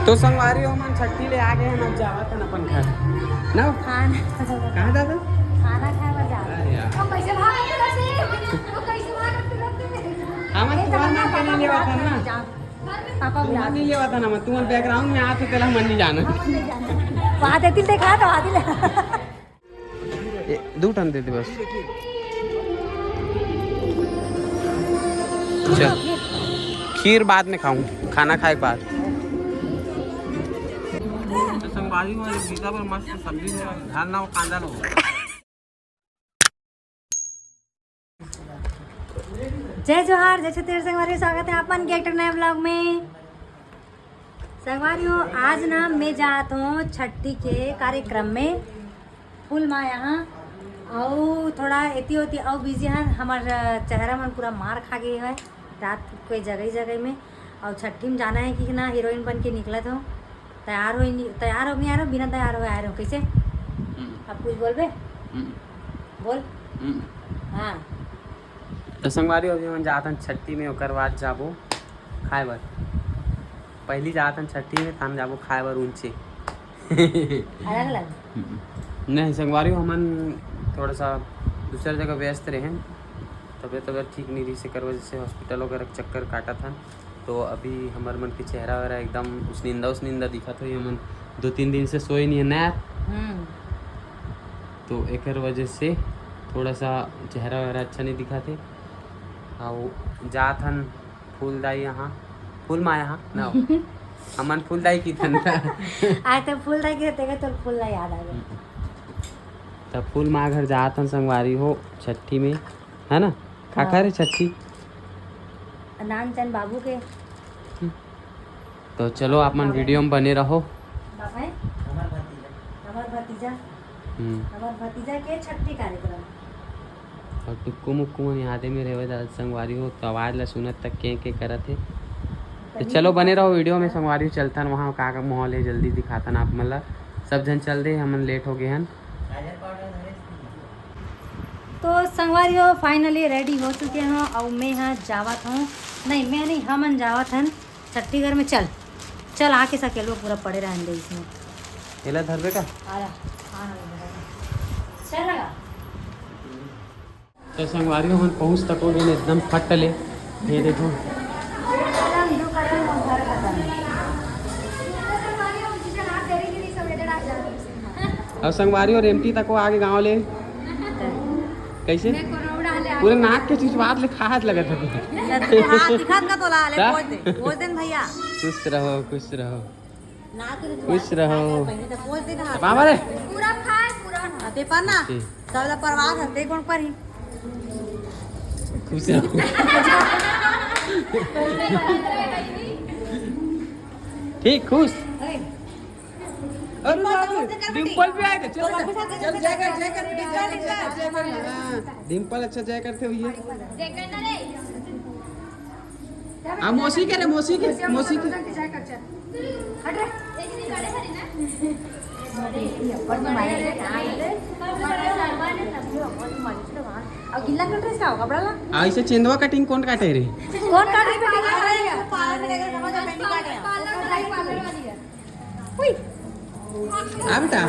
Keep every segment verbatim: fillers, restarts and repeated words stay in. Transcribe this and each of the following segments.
तो संगवारी हो, हमन छट्ठी ले आ गे हन, अब जावत हन अपन घर। ना? खाना। कहाँ जात हन? खाना खाए बर जावत। अरे यार। तो कैसे भागत रहते? तो कैसे भागत रहते? हमन ये तुम्हार जमाना नाम के नहीं लेवत हन ना। जाओ। पापा तुम बुला। आती लेवत हन ना, तुमन background में आते तेला हमन नहीं जानत। हमन नहीं जानत। वहाँ देती देखा तो आती ले। ए, दू ठन दे दे बस। चल, खीर बाद में खाऊं, खाना खाए के बाद। तो संगवारी हो, एक बीजा पर मस्त सब्जी हो, धान ना हो, कांदा ना हो। जय जोहार, जय छत्तीसगढ़ संगवारी, स्वागत है आप मन के एक ठन नया vlog में। संगवारी हो, आज ना मैं जात हूँ छट्ठी के कार्यक्रम में फूल माँ यहाँ, अउ थोड़ा एती ओती अउ busy हन। हमर चेहरा मन पूरा मार खा गए है रात के जगह जगह में, अउ छट्ठी में जाना है कि ना, हीरोइन बन के निकलत हो। तैयार हो, तैयार हो, नहीं आ रहे हो, बिना तैयार हो आ रहे हो, कैसे? हम्म। अब कुछ बोलबे? हम्म। बोल। हम्म। हाँ। तो संगवारी, अभी हमन जात हन छट्ठी में, ओकर बाद जाबो खाए बर। पहली जात हन छट्ठी में, तहन जाबो खाए बर ऊंचे। अलग अलग। नहीं संगवारी, हमन थोड़ा सा दूसर जगह व्यस्त रहेन, तबियत तबियत ठीक नहीं रही, एकर वजह से hospital वगैरह के चक्कर काटत हन। तो अभी हमर मन के चेहरा वेहरा एकदम उसनिंदा उसनिंदा दिखत होही। हमन दो तीन दिन से सोए नहीं है ना यार। हम्म। तो एकर वजह से थोड़ा सा चेहरा वेहरा अच्छा नहीं दिखत है। अउ जात हन फूलदाई यहाँ, फूल माँ यहाँ ना हो। हमन फूलदाई की थन। आज तो फूलदाई के तेरे तो फूल ला याद आ गया। तब फूल माँ घर जात हन संगवारी हो छट्ठी में, है ना? का हाँ। करे छट्ठी? नानचंद बाबू के। तो चलो आप मन video में बने रहो। बाबा है? हमार भतीजा। हमार भतीजा। हम्म। हमार भतीजा के छट्ठी कार्यक्रम। और टुक्कू मुक्कू मन यादे में रहवे दादा संगवारी हो, तो आवाज ला सुनत तक के के करत हे। तो चलो बने रहो video में संगवारी हो, चलथन वहाँ का का माहौल है, जल्दी दिखाथन आप मन ला। सब झन चल दे, हमन late हो गए हन। तो संगवारी हो, finally ready हो चुके हो, अउ मैं हाँ जावत हूँ, नहीं मैं नहीं, हमन जावत हन छट्ठी घर में। चल चल, आके सकेलवा पूरा पड़े रहन दे इसमें। एला धरबे का? आ रहा, हाँ, हाँ, हाँ। चल लगा। तो संगवारी हो, हमन पहुँच तको गेन एकदम फट ले। ये देखो। और संगवारी हो, रेमटी तको आगे गाँव ले। कैसे? पूरे नाक के चुचवात ले खाहत लगत हे। दिखात का तोला ले का? पहुँच दे, पहुँच दे न भैया। खुश रहो, खुश रहो। खुश रहो। बाबा रे। पूरा खाए, पूरा। हाँ, ते पर ना। सबला परवार हते कोन पर ही। खुश रहो। ठीक, खुश। अरे बाबू, डिंपल भी आए थे। चल, चल, जय कर, जय कर, डिंपल, जय कर, जय कर। हाँ, डिंपल अच्छा जय करते हुए। आ, मौसी के रे, मौसी के, मौसी के। हट रे। अब गिल्ला कट रहा है, इसका कपड़ा ला। आ, इसे चेंदवा कटिंग कौन काटे रे? कौन काटे? पार्लर में लेकर समझ में नहीं काटे। पार्लर वाली है। आ बेटा।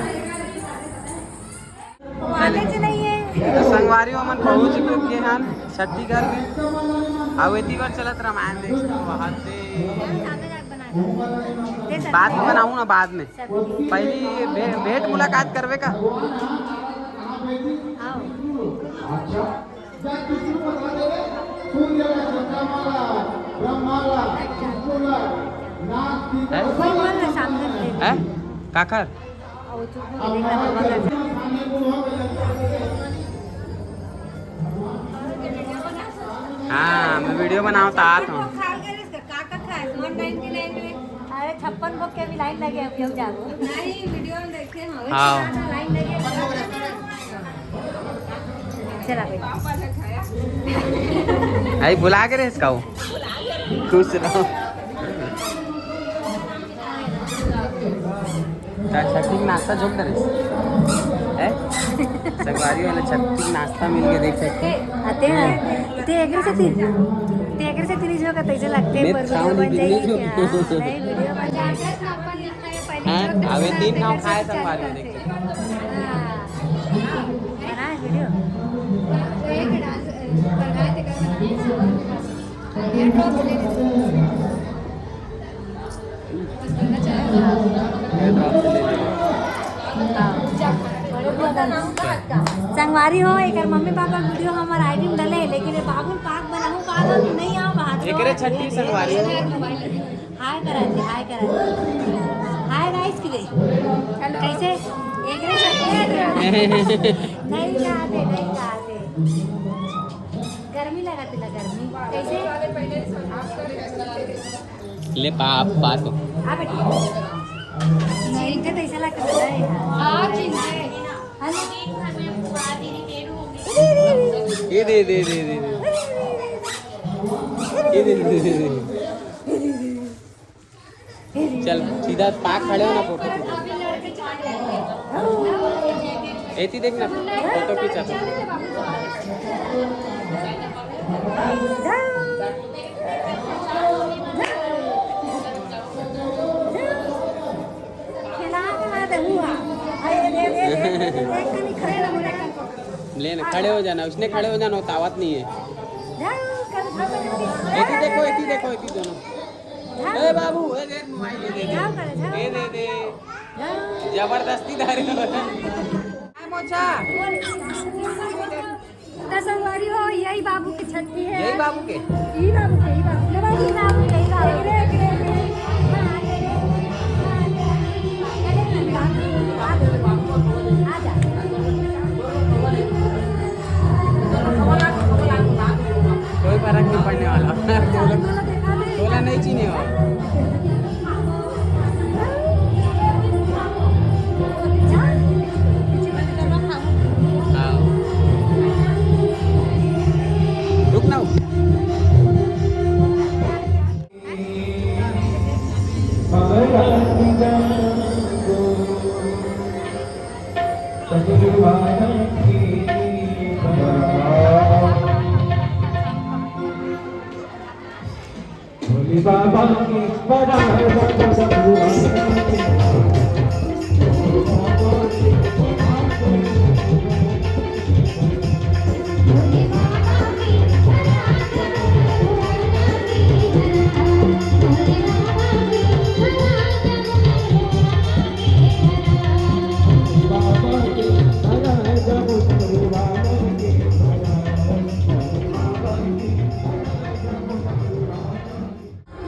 तो संगवारी हो, हमन पहुंच चुके हन छत्तीसगढ़ में। अब एती बार चलत रामायण देख सकते हो, वहाँ से बाद में बनाऊँ ना, बाद में। पहली भे-, भेंट मुलाकात करबे का? हैं? हैं? काखर? हाँ, मैं video बनावत आत हूँ। का का खाए? वन नाइंटी नाइन में। अरे, छप्पन भोग के भी लाइन लगे, अभी हम जाबो। नहीं, video में देखे हैं। हाँ। लाइन लगे। चला भाई। आई बुला के रे इसका वो। खुश रहो। का छट्ठी के नाश्ता जोरदार है? हैं? संगवारी वाला छट्ठी के नाश्ता मिल के देख सकते हैं। आते हैं। ते एकर से तीन, ते एकर से तीन जो का तैसे लगते हैं, मैं पर खाऊं video नहीं, बन जाएगी video क्या? नहीं, video बन जाएगी। हाँ, अबे तीन ठाव खाए संगवारी हो, देख। हाँ। बनाए वीडियो। संगवारी हो, एकर मम्मी पापा वीडियो हमर आईडी में डले, लेकिन ये बाबू पाक बनाऊ का नहीं आ बात। एकरे छट्टी संगवारी हो। हाय करा जी, हाय करा जी। हाय गाइस की गई। हेलो। कैसे? एकरे छट्टी है। नहीं जाते, नहीं जाते। गर्मी लगा तिला, गर्मी। कैसे? ले पाप, बात हो। आ बेटी। नहीं, इनका तो ऐसा लगता है। हाँ, चिंता है। हेलो। ये दे, दे, दे, दे, दे। ये दे, दे, दे, दे। चल, सीधा पाक खड़े हो ना, फोटो खींच। एती देख ना, फोटो खींचा था। ले ना, खड़े हो जाना, उसने खड़े हो जाना, वो तावत नहीं है। एती देखो, एती देखो, एती दोनों। ए बाबू, ए दे, मोबाइल दे, दे, दे। ए दे, दे। जबरदस्ती धारे हो। मोचा। तो संगवारी हो, यही बाबू की छट्टी है। यही बाबू के? यही बाबू के, यही बाबू के। यही बाबू के, यही बाबू के। एकरे, एकरे, एकरे। आ जा। कोई फर्क नहीं पड़ने वाला। तोला नहीं चीने हो। हाँ। रुक ना।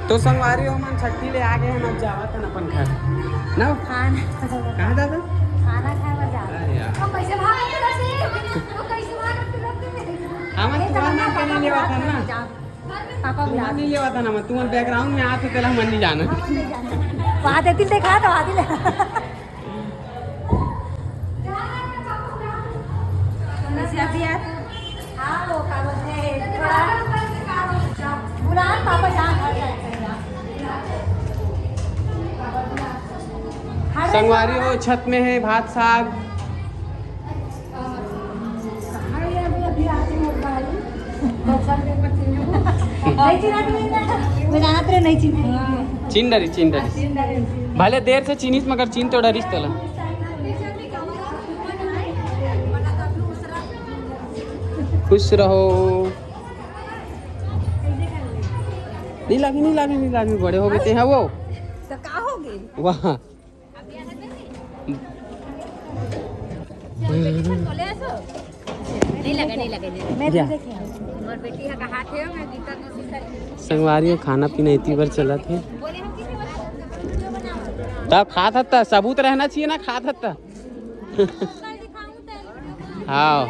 तो संगवारी हो, मन छट्टी ले आ गए हैं, अब जावत हन अपन घर। ना? खाना। कहाँ दादा? खाना खाए बर जावत। अरे यार। तो कैसे भाग रहे थे? तो कैसे भाग रहे थे? हम ये तुम्हारा नाम के नहीं लेवा था ना? पापा तुम बुला। नहीं लेवा था ना, मैं तुम्हारे बैकग्राउंड में आते तेला मन नहीं जाना। वहाँ देती देखा तो आती ले। संगवारी हो, छत में है भात साग। चिन डरी, चिन डरी। भले देर से चिनिस, मगर चिन तो डरिस तोला। खुश रहो। नहीं लागे, नहीं लागे, नहीं लागे, बड़े हो गए हैं वो। तो का हो गए? वाह। नहीं लगे, नहीं लगे, नहीं लगे। मैं जा। तुम्हार बेटी है, कहा थे, मैं गीता को भी कर संगवारी हो, खाना पीना इतनी बार चला थे। बोले हम किसी बात तब खात हत्ता, सबूत रहना चाहिए ना, खात हत्ता। हाँ।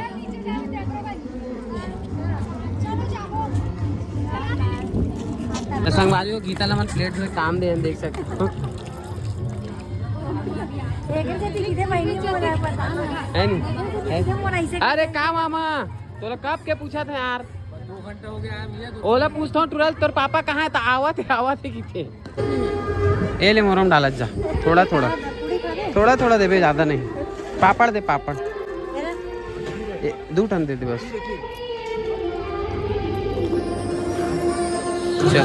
तो संगवारी हो, गीता ला मन प्लेट में काम दे, देख सकते हो। है नहीं? है। अरे का मामा, तोला कब के पूछा था यार? ओला पूछता हूँ तुरंत, तोर पापा कहाँ है? तो आवत है, आवत है किथे। ए ले मोरम डालत जा, थोड़ा थोड़ा, थोड़ा थोड़ा देबे, ज्यादा नहीं। पापड़ दे, पापड़। ए, दू ठन दे दे बस। चल,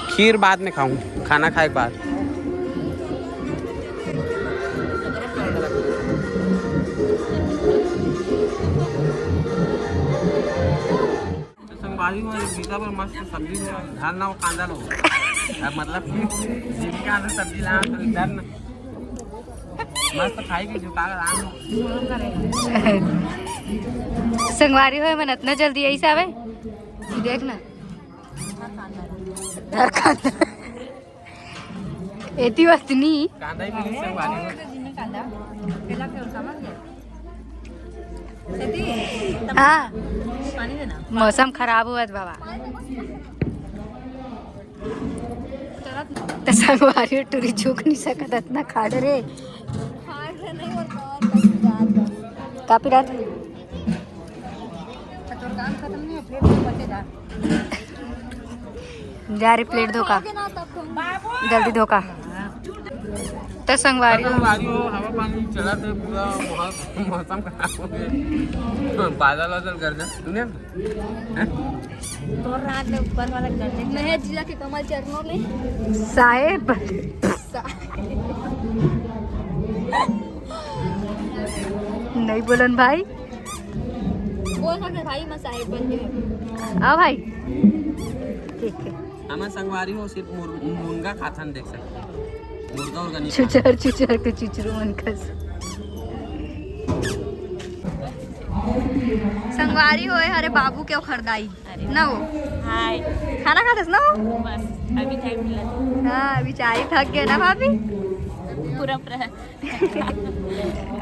खीर बाद में खाऊं, खाना खाए के बाद। गीता बर मस्त सब्जी में धान ना, कांदा लो। अब मतलब कि जिनके हाथ से सब्जी लाना तो इधर ना। मस्त खाई के झुका के आराम। संगवारी हो, मन इतना जल्दी ऐसा आवे। देख ना। एती वस्तनी। कांदा ही मिली संगवारी हो। हाँ। मौसम खराब हुआ बाबा। त संगवारी टूरी झुक नहीं सकत, इतना खाड़ रे। कापी रात। जा रे, प्लेट धो का, जल्दी धो का। त संगवारी हो। संगवारी हो, हवा पानी चलत हे, पूरा मौसम, मौसम खराब हो गया। बादल वादल गरजत, सुने ना? हैं? तोर रात में ऊपर वाला गरजे। महेश जिला के कमल चरणों में। साहेब। सा- नहीं बोलन भाई। बोल सकते भाई, मैं साहेब बन गए। हाँ भाई, ठीक है। हमन संगवारी हो सिर्फ मुर-, मुनगा खाथन, देख सकते हो। मुर्गा उर्गा नहीं खाथन। चुचर चुचर के चुचरू मन कस। संगवारी होए हरे बाबू के ओखरदाई। अरे ना हो। हाय। खाना खाथस ना हो? बस, अभी टाइम मिला था। हाँ, अभी चाय थक गए ना भाभी? पूरा पूरा।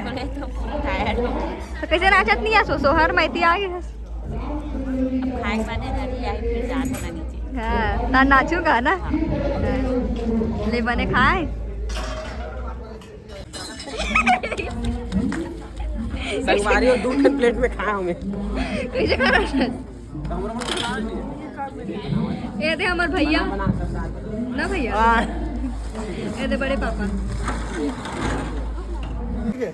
बोले तो पूरा टायर्ड हो। तो कैसे नाचत नहीं आसो? सोहर में इतनी आ गए हस। अब खाए के बाद इधर ही आई, फिर जात होना नीचे। हाँ, तार नाचू का ना? हाँ। हाँ। ले बने खाए। संगवारी हो, दू ठन प्लेट में खाए हमें। कैसे खा रहा है? ये दे हमर भैया। बना, बना, सब साथ में। ना भैया। हाँ। ये दे बड़े पापा। ठीक है।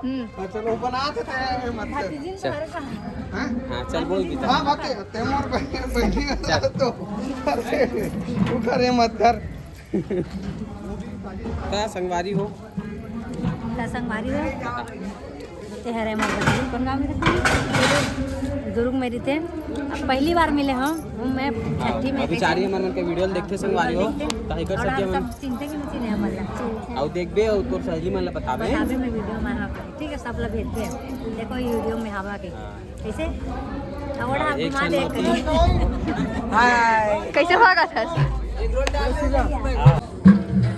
हम्म। हाँ, चलो, बना देते हैं, मत कर। भतीजिन चल। तोहरे कहाँ? हाँ? हाँ, चल, बोल, गीता। हाँ, बात है, ते मोर बहन, बहन चल। तो, अरे, तू करे मत कर। का संगवारी हो? का संगवारी हो? ते हरे मोर बहन, कौन गाँव में रहते हैं? दुर्ग में रहते हैं। अब पहली बार मिले हम, हम मैं छठी में अभी थे। चारी हमर मन के वीडियो ल देखते संगवारी हो, देखते। काहे कर और सकते आप हम। सब चिंता की नहीं चिन्हे हमर ला। अउ देखबे अउ तोर सहेली मन ला बताबे। बताबे मैं वीडियो में, हाँ। ठीक है, सब ला भेजते हैं। देखो ये वीडियो में हवा के। हाँ। कैसे? अब हाँ, आप एक घुमा साल दे। बाद। हाय। कैसे भागा था?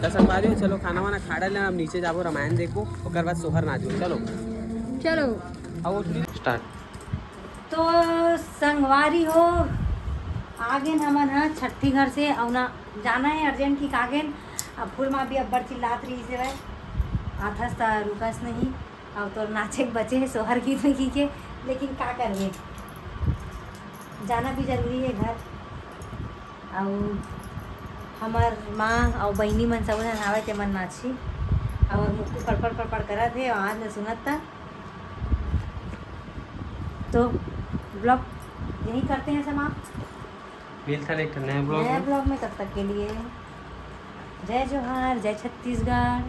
त संगवारी हो, चलो खाना वाना खा डाले, अब नीचे जाबो, रामायण देखबो, ओकर बाद सोहर नाचबो। चलो। चलो। अब उठ स्टार्ट। तो संगवारी हो, आगेन हमन ह छट्ठी घर से, अउ ना जाना है अर्जेंट की कागेन। अब फूल माँ भी अब्बड़ चिल्लात रही से वह, आथस त रुकस नहीं। अब तोर नाचे के बचे है सोहर गीत में की के, लेकिन का करबे, जाना भी जरूरी है घर। अउ हमर माँ अउ बहिनी मन सब झन हावय, ते मन नाचही। अउ मुक्कू फड़फड़ फड़फड़ करत हे, आवाज में सुनत त। तो ब्लॉग यही करते हैं समाप्त। मिलता नहीं तो नए ब्लॉग नए में। ब्लॉग में, तब तक के लिए जय जोहार, जय छत्तीसगढ़।